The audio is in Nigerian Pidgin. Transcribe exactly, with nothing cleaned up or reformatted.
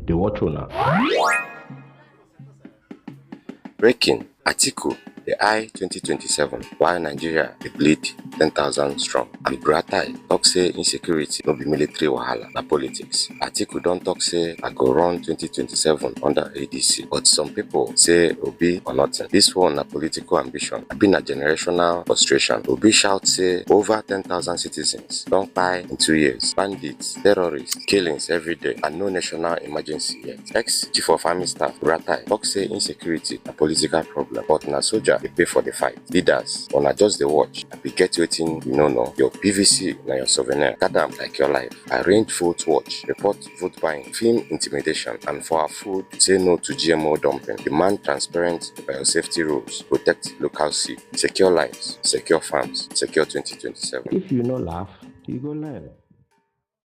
dey watch una. Breaking: Atiku dey eye twenty twenty-seven while Nigeria dey bleed ten thousand strong. And Buratai talk say insecurity no be military wahala, na politics. Atiku don talk say I go run twenty twenty-seven under A D C, but some people say Obi or nothing. This one na political ambition, abi na generational frustration? Obi shout say over ten thousand citizens don kpai in two years, bandits, terrorists, killings every day, and no national emergency yet. Ex chief of army staff Buratai talk say insecurity na political problem, but na soldier dey pay for the fight. Leaders, una just dey watch, abi get wetin you no know? Your P V C na your souvenir. Guard am like your life. Arrange vote watch, report vote buying, film intimidation, and for our food, say no to G M O dumping. Demand transparent biosafety rules, protect local seed, secure lives, secure farms, secure twenty twenty-seven. If you no laugh, you go learn.